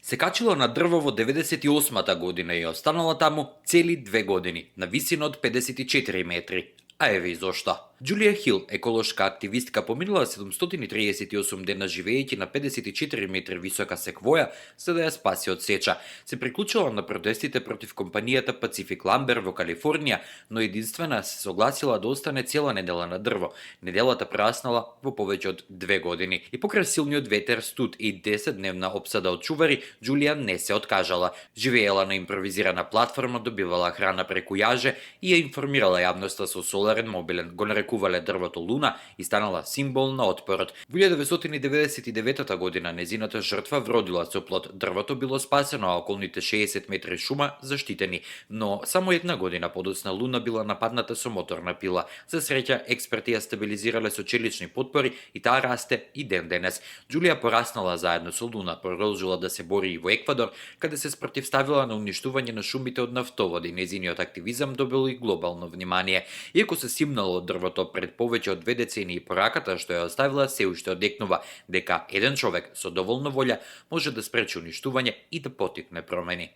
Се качила на дрво во 98-та година и останала таму цели 2 години, на висина од 54 метри. А еве и зошто. Џулија Хил, еколошка активистка, поминала 738 дена живеејќи на 54 метри висока секвоја за да ја спаси од сеча. Се приклучила на протестите против компанијата Pacific Lumber во Калифорнија, но единствена се согласила да остане цела недела на дрво. Неделата прераснала во повеќе од 2 години. И покрај силниот ветер, студ и 10-дневна опсада од чувари, Џулија не се откажала. Живеела на импровизирана платформа, добивала храна преку јаже и ја информирала јавноста со соларен мобилен. Го нарекувале дрвото Луна и станала символ на отпорот. Во 1999 година незината жртва вродила со плод. Дрвото било спасено, а околните 60 метри шума заштитени. Но само една година подоцна Луна била нападната со моторна пила. За среќа, експерти ја стабилизирале со челични потпори и таа расте и ден денес. Џулија пораснала заедно со Луна, продолжила да се бори и во Еквадор, каде се спротивставила на уништување на шумите од нафтоводи. Незиниот активизам добил и глобално внимание. Иако се симнало од дрвото пред повеќе од 2 децении, пораката што ја оставила се уште одекнува дека еден човек со доволно волја може да спречи уништување и да поттикне промени.